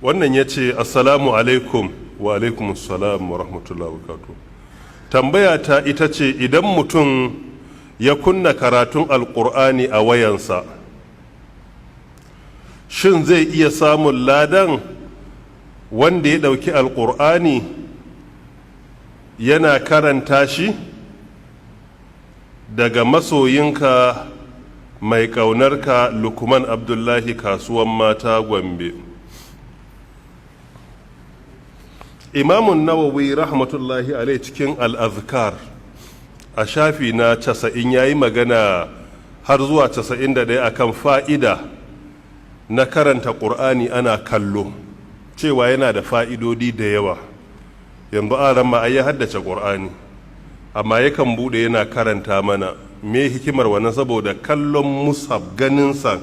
Wannan ya ce, "Assalamu alaikum." Wa alaikum assalam wa rahmatullahi wa barakatuh. Tambaya ta ita ce, idan mutum ya kunna karatun Alkur'ani a wayansa, shin zai iya samun ladan wanda ya ɗauki Alkur'ani yana karanta shi? Daga masoyinka mai ƙaunarka, Lukman Abdullahi, Kasuwan Mata, Gombe. Imamun Nawawi rahmatullahi alai cikin Al'azkar a shafi na 90 ya yi magana har zuwa 91 akan fa'ida na karanta Ƙur'ani ana kallo, cewa yana da fa'idodi da yawa. Yanzu aran ma ya haddace Ƙur'ani, amma yakan buɗe yana karanta mana. Me hikimar wannan? Saboda kallon mushaf, ganinsa.